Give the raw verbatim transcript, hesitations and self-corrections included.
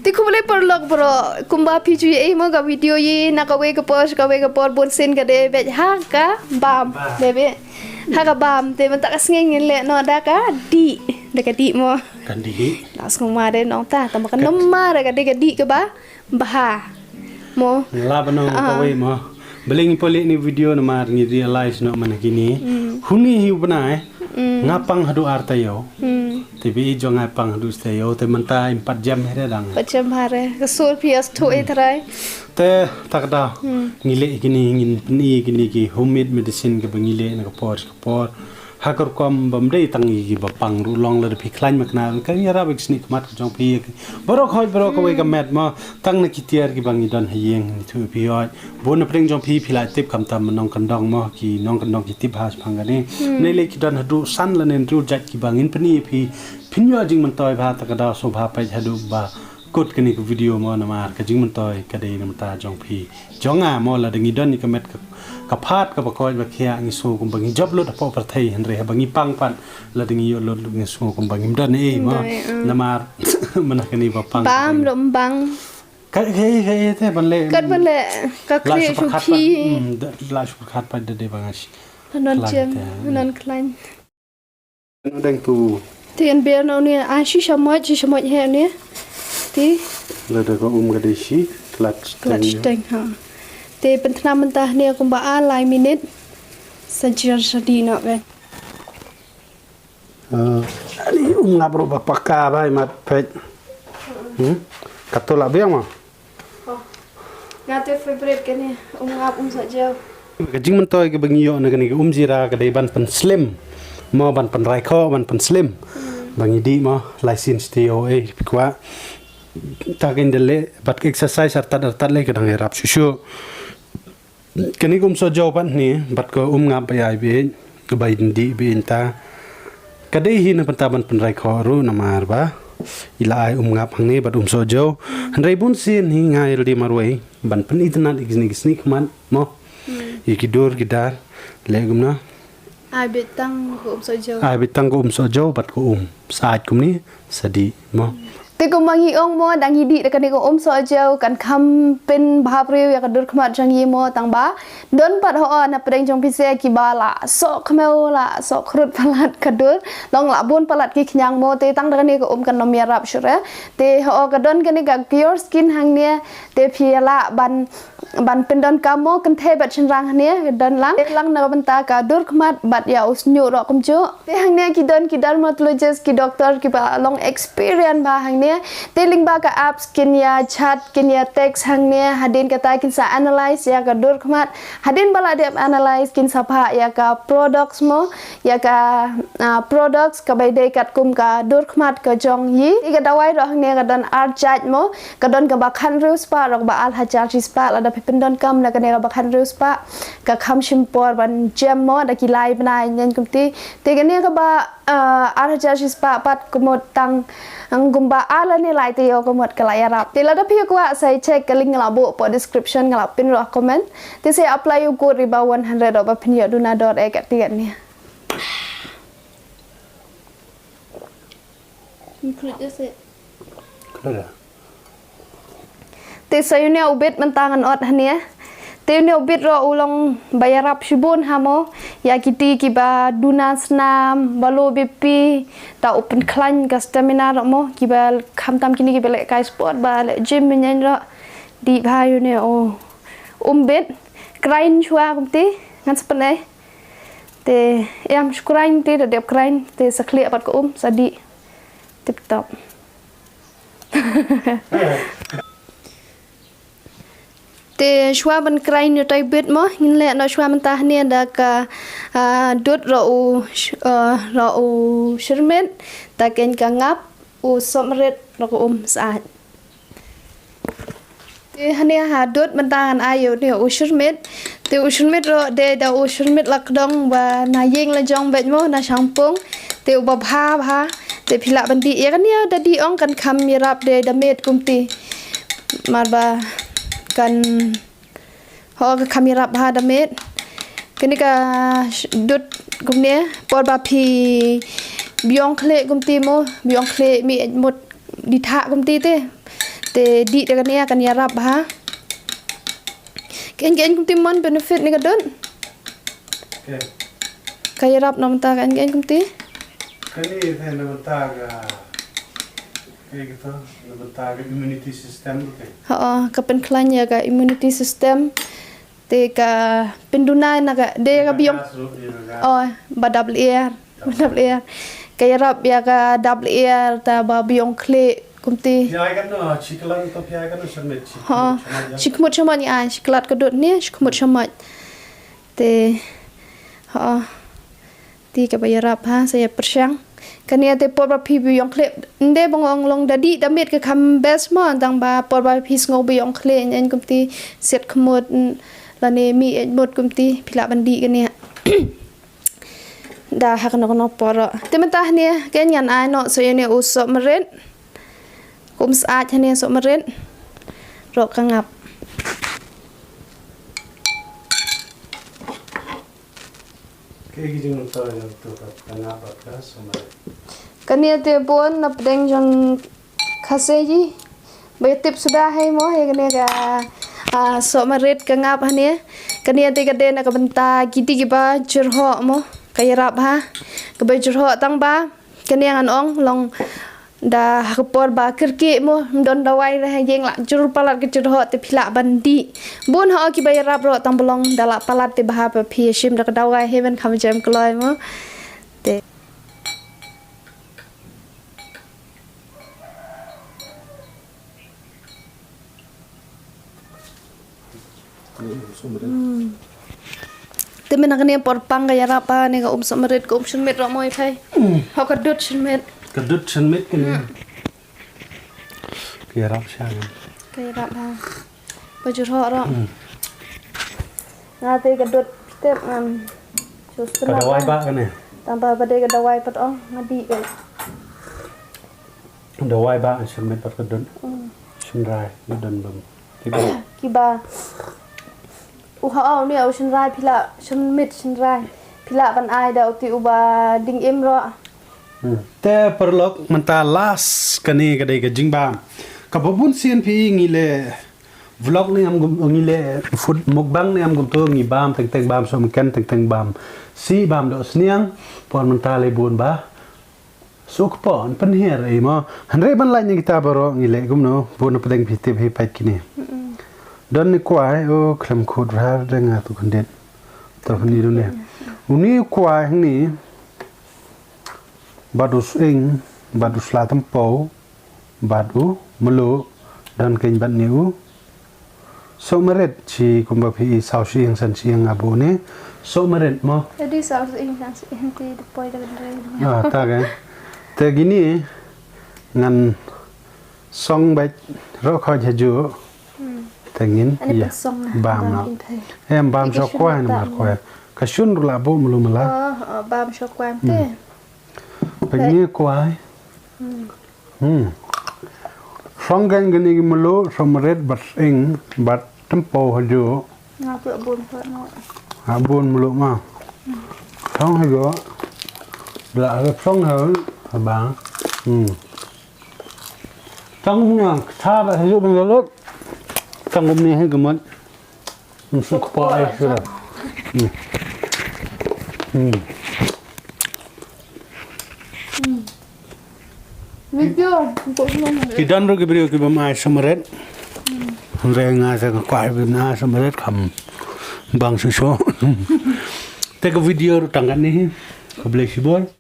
Te khublei paralok baroh, kumba phi ju ïohi mo ka video ïa na kawei ka por, kawei ka por bun sien ka dei beit ha ka bam. Dei beit ha ka bam, te mynta ka sngi ngin leh noh da ka dih, da ka dih mo. Ka dih. Nga sngewma de nongta, tang ba ka namar ka dei ka dih kaba bha. Mo. Nga la ban ong kawei mo. Balei ngi pynleh ïa kane ka video namar ngi realize noh mynta kine. Hynne hi u bnai. Nga pang haduh ar taïew. Te ba ïeit jong nga pang haduh shi taïew, te mynta im pat jem hi re dang. Pat jem hi re. Ka sur phi ïa sthoh ïa trai. Te ta ka daw. Ngi leh kine, ngin pyni kine ki homemade medicine kiba ngi leh na ka por ka por. Ha ka rukom bym dei tang ïa kiba pang ruh, long lada phi khlaiñ makna, kan ïarap ïa ka snieh khmat ka jong phi. Baroh khoit, baroh kawei ka met mo, tang na ki tiar kiba ngi don ha ïing, ngi thuh ïa phi ïoh. Bun na pdeng jong phi phi la tip, khamtam nongkyndong mo, ki nongkyndong ki tip bha shaphang kane. Ngi leh ki don haduh san lane hynriew jait kiba ngin pyni ïa phi. Phin ïoh jingmyntoi bha, ta ka daw sngewbha peit haduh ba kut kane ka video mo, namar ka jingmyntoi ka dei na bynta jong phi. Jong nga mo, lada ngi don ïa ka met ka, ka phad kaba koit ba khiah, ngi sngew kumba ngi jop lut hapoh pyrthei, hynrei haba ngi pang pat, lada ngi ïoh lut, ngi sngew kumba ngim don ei mo. Dei, mm. Namar mynta kane ba pang. Bam lut bang. Ka, ka, ka, ka, te ban leh. Kat ban leh, ka la khlieh shu pyrkhat shu pat, phi. Mm, da, la shu pyrkhat pat da dei ba nga shi. Hanan khlaiñ chiang, te, mm. Hanan khlaiñ. Deng tu. Te yn biar noh une, ah, shi shamoit, shi shamoit hi une. Te. Lada ka um ka dei shi, klat. Klat steng, ha. Te pyntnam mynta hangne kumba ar lai minit. Sa jia sa dih noh beit. Ah, ani um ngap ruh ba paka ba imat peit. Hmm? Katto la biang ma? Oh. Nga te favorite kane, um ngap um sohjew. Ka jingmyntoi kaba ngi ïoh na kane ka um jira ka dei ban pynslim. Mo ban pynraikhoh, ban pynslim. Hmm. Ba ngi dih mo, lai sien shatei ïoh, eh, phi kwah. Ta ka ynda leh, bad ka exercise artat artat leh ka dang ïarap shuh shuh. Kane ka um sohjew pat hangne, bad ka um ngap ba ïai beit, ba ïai dih beit ta. Ka dei hi na bynta ban pynraikhoh ruh namar ba i la ai um ngap hangne bad um sohjew. Hynrei bun sien hi nga ïalade marwei ban pynitynnad ïa ki snieh, ki snieh khmat mo. Hmm. Ïa ki dur ki dar leh kumno. Ai beit tang ka um sohjew. Ai beit tang ka um sohjew bad ka um. Sa ait kumne sa dih mo. Te kumba ngi ong mo, dang ngi dih da kane ka um sohjew kan kham pynbha briew ïa ka dur khmat jong ngi mo, tang ba don pat ho na pdeng jong phi se kiba la soh khmew, la soh khrut palat ka dur. Long la bun palat ki khñiang mo, te tang da kane ka um kan ym ïarap shuh re. Te ho ka don kane ka Cure Skin hangne, te phi lah ban ban pyndonkam mo, kynthei bad shynrang hangne don lang. Te lang na ka bynta ka dur khmat bad ïa u shñiuh roh kumjuh. Te hangne ki don ki dermatologist, ki doktor kiba long experience bha hangne. Te lyngba ka apps kin ïa chat, kin ïa text hangne. Hadien kata kin sa analyze ïa ka dur khmat. Hadien ba la dep analyze kin sa phah ïa ka products mo, ïa ka, ah, products kaba ïadei katkum ka dur khmat ka jong i. Te ka dawai ruh hangne ka don ar jait mo. Ka don kaba khathynriew spah, ruh kaba ar hajar shi spah, lada phi pyndonkam na kane kaba khathynriew spah, ka kham shim por ban jem mo, da ki lai bnai ïa kumta. Te kane kaba, ah, ar hajar shi spah pat ka mut tang, ang kumba ar lane lai taïew ka mut ka la ïarap. Te lada phi kwah sa check ka link nga la buh hapoh description, nga la pin ruh ha comment. Te sa apply u code Riba one hundred ruh ba phin ïoh duna dor eh kat tigat ne. Include is it? Include. Te sa une u bit mynta ngan ot hangne. Te une u bit ruh u long ba ïarap shibun ha mo. Ïa kiti kiba duna snam, ba low B P, ta u pynkhlaiñ ka stamina ruh mo, kiba khamtam kine kiba leh kai sport, ba leh gym mynnyaiñ ruh. Dih bha une u um bit. Krain shuwa kumta, ngan sa pyneh. Te em shu krain te, da dep krain te sa khlieh pat ka um, sa dih. Tip top. Te shuwa ban krain ïa utai u bit mo, ngin leh noh shuwa mynta hangne da ka, ah, dud ruh u sh-, ah, ruh u shyrmit, da keiñ ka ngap, u sohmarit ruh ka um sa ait. Te hangne ha dud mynta ngan ai ïa une u shyrmit. Te u shyrmit ruh dei da u shyrmit la kdong ba na ïing la jong beit mo, na shangpung. Te uba bha bha. Te phi lah ban dih ïa kane, da dih ong kan kham ïarap dei da miet kumta. Mar ba kan, ho, ka kham ïarap bha da miet. Kane ka sh-, dud kumne, por ba phi biang khlieh kumta mo, biang khlieh mih mut dih thah kumta te. Te dih da kane kan ïarap bha. Ka ïeng ka ïeng kumti mon benefit ne ka dud. Okay. Ka ïarap na bynta ka ïeng ka ïeng kumti. Kane te na bynta ka, ka ïa kata, na bynta ka immunity system te. Ha, ka pynkhlaiñ ïa ka immunity system. Te ka pynduna na ka de ka biang. Oh, ba dap lyer. Ba dap lyer. Ka ïarap ïa ka dap lyer ta ba biang khlieh kumti. Phi ai katno, shi klan to phi ai katno syrmit, shi khmut shamoit ïa. Shi khmut shamoit ngi ai, shi klan ka dud ne, shi khmut shamoit. Te, ha. Te kaba ïarap ha, sa ïa pyrshang. Kane te por ba phi biang khlieh. Ynda ba nga ong long da dih da miet ka kham best mo, tang ba por ba phi sngew biang khlieh, ïeng kumti siat khmut, lane mih ïeng mut kumti, phi lah ban dih kane. Da ha kano kano por. Te mynta hangne, ka ïeng ngan ai noh, sa ïa ne u sohmarit. Kum syaid hangne sohmarit. Roh ka ngap. Kaei ki jingmyntoi jong tu ka tangab bad ka sohmarit. Kane te bun na pdeng jong Khasi. Ba ïa tip suda hi mo hi kane ka, ah, sohmarit ka ngap hangne. Kane te ka dei na ka bynta kiti kiba jyrhoh mo. Ka ïarap ha. Kaba jyrhoh tang ba. Kane ngan ong long da ha ka por ba kyrkieh mo, ym don dawai re ha ïeng lah jur palat ka jyrhoh te phi lah ban dih. Bun ho kiba ïarap roh tang ba long da lah palat te bha ba phi ïa shim da ka dawai hi ban kham jem kloi mo. Te. Hmm. Te mynta kane por pang ka ïarap ba ne ka um sohmarit ka um shynmiet roh mo i phai. Hmm. Ho ka dud shynmiet. Ka dud shynmiet kane. Hmm. Ka ïarap sha. Ka ïarap ba. Ba jyrhoh roh. Hmm. Nga te ka dud tip man. Ka dawai ba kane. Tang ba ba dei ka dawai pat ong nga dih ka. Dawai ba shynmiet pat ka dud. Hmm. Shynrai ka dud bam. Kiba. Kiba. U ha u ne u shynrai phi lah shynmiet shynrai. Phi lah ban ai da uti uba ding im roh. Hmm. Te paralok mynta last kane ka dei ka jingbam. Kaba bun sien phi ngi leh vlog ne em kum ngi leh food mukbang ne em kumto ngi bam teng teng bam sohmynken teng teng bam. Shi bam dohsniang por mynta lei bun ba. Suk pon pynhiar ei mo. Hynrei ban lait na kita baroh ngi leh kumno bun na pdeng phi tip hi pait kine. Mm-mm. Don ni kwai o khlem khut rar deng nga tu kandit. To ni dun ne. Uni kwai ni bad u sying bad u sla tympew bad u mluh don keiñ bad ni u. Sohmarit shi kumba phi i saw shi ïing san shi ïing abu ne. Sohmarit mo. Jadi saw shi ïing san shi ïing ti depoi da kandre. Ah, ta ke. Te kine ngan song bait roh khoit hajuh. Hmm. Te ngin ïa bam na. Em bam sho kwai na mar kwai. Ka shun rula bu melu mela. Oh, oh, bam sho kwai te. Hmm. Pyngi kwai. Hmm. Hmm. Song keiñ kane ki mluh, sohmarit bad sying bad tympew hajuh. Nga tu bun pha no. Nga bun mluh ma. Song hajuh. La ha song ha ba. Hmm. Tang nga sa ba hajuh ban lut. Tang kumne hi ka mut. Suk pa ai sura. Hmm. Hmm. Video, kok nang. Ki don ruh ki briew ki bam ai sohmarit. Hmm. Hynrei nga sa nga kwah bam ai sohmarit kham bang shuh shuh. Te ka video ruh tang katne hi. Khublei shibun.